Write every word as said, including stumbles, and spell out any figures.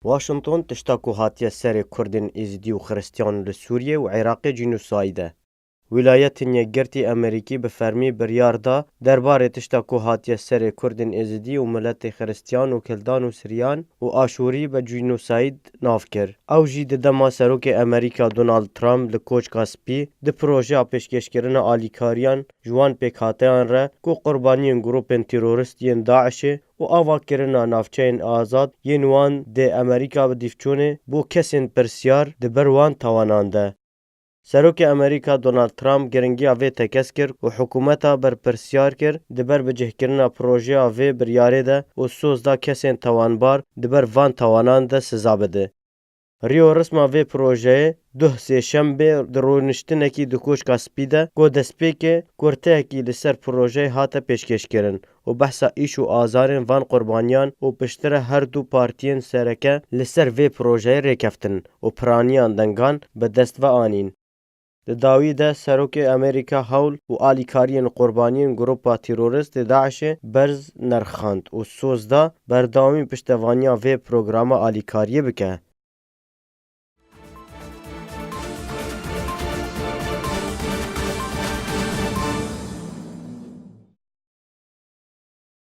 Washington tişta ku hatiye serê Kurdên Êzidî û Xiristiyan li Sûriyê û Iraqê cînosayd e. Wîlayetên Yekgirtî Amerîkî bi fermî biryar da derbarê tişta ku hatiye serê Kurdên Êzidî û miletê Xiristiyan û Kildan û Siryan û Aşûrî be cînosayd nav kir. Ew jî di dema Serokê Amerîka Donald Trump li Koçka Spî di projeya pêşkêşkirina alîkariyan ji wan pêkhateyan re ku qurbaniyên grûpên terorîst yên DAIŞê û avakirina navçeyên azad yên wan dê Amerîka bi dîvçûnê bo kesên pirsyar di ber wan tawanan de. Serokê Amerîka Donald Trump giringiya vê tekez kir û hikûmeta berpirsyar kir di ber bicihkirina projeya vê biryarê de û soz da kesên tawanbar di ber van tawanan de siza bide. Rêyorisma vê projeyê duh sêşembê di rûniştinekî di Koçka Spî de got destpêkê kurteyekî li ser projeyê hate pêşkêşkirin û behsa îş û azarên van qurbaniyan û piştre her du partiyên sereke li ser vê projeyê rêkeftin û piraniyan dengan bi dest ve anîn. Di dawî de Serokê Amerîka hewl û alîkariyên qurbaniyên grûpa terorîst ê DAIŞê berz nerxand û soz da berdewamî piştevaniya vê programa alîkariyê bike.